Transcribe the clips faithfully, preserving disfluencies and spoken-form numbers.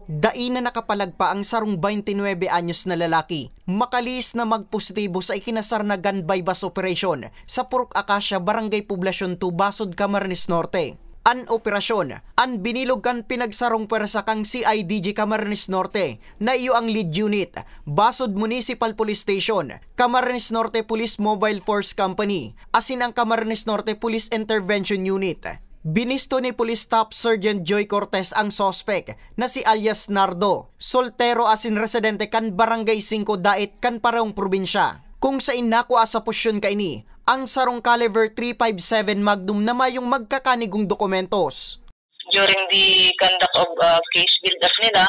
Dai na nakapalagpa ang sarong twenty-nine anyos na lalaki, makalihis na magpositibo sa ikinasar na gun buy-bust operation sa Purok Acacia, Barangay Poblacion two, Basod, Camarines Norte. An operasyon, an binilog kan pinagsarong pwersa kan C I D G Camarines Norte, na iyo ang lead unit, Basod Municipal Police Station, Camarines Norte Police Mobile Force Company, asin ang Camarines Norte Police Intervention Unit. Binisto ni Police Staff Sergeant Joy Cortez ang suspek na si alias Nardo, soltero asin residente kan Barangay Singko Daet kan parehong probinsya, kung sain nakua sa posyon kaini ang sarong caliber three five seven Magnum na mayong magkakanigong dokumentos. During the conduct of uh, case build-up nila,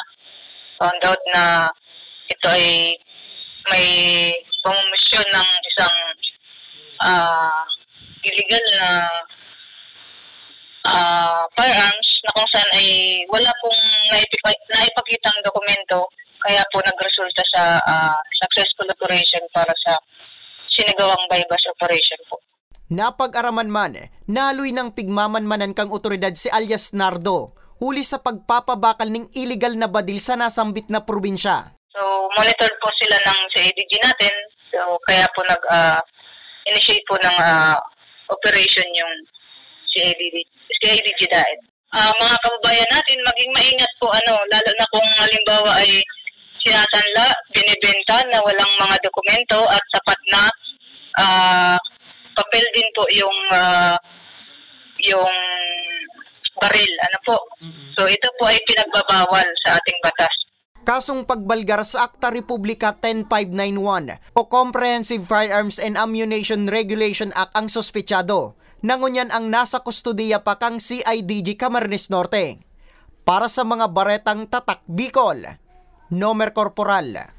found out na ito ay may pamumunisyon ng isang uh, illegal na uh, firearms na kung saan ay wala pong naipakitang dokumento, kaya po nagresulta sa uh, successful operation para sa sinagawang buy-bust operation po. Napag-araman man, naloy nang pigmamanmanan kan otoridad si alias Nardo, huli sa pagpapabakal ning iligal na badil sa nasambit na probinsya. So, monitor po sila ng C I D G natin. So, kaya po nag-initiate uh, po ng uh, operation yung C I D G, C I D G Daet. Uh, mga kababayan natin, maging maingat po, ano, lalo na kung halimbawa ay sinasanla, binibenta na walang mga dokumento at sapat na uh, papel din po yung uh, yung baril, ano po. Mm-hmm. So ito po ay pinagbabawal sa ating batas. Kasong pagbalgar sa Akta Republika ten five nine one o Comprehensive Firearms and Ammunition Regulation Act ang suspetsado, na ngunyan ang nasa kustodiya pa kan C I D G Camarines Norte. Para sa mga baretang Tatak Bicol, Nomer Corporal.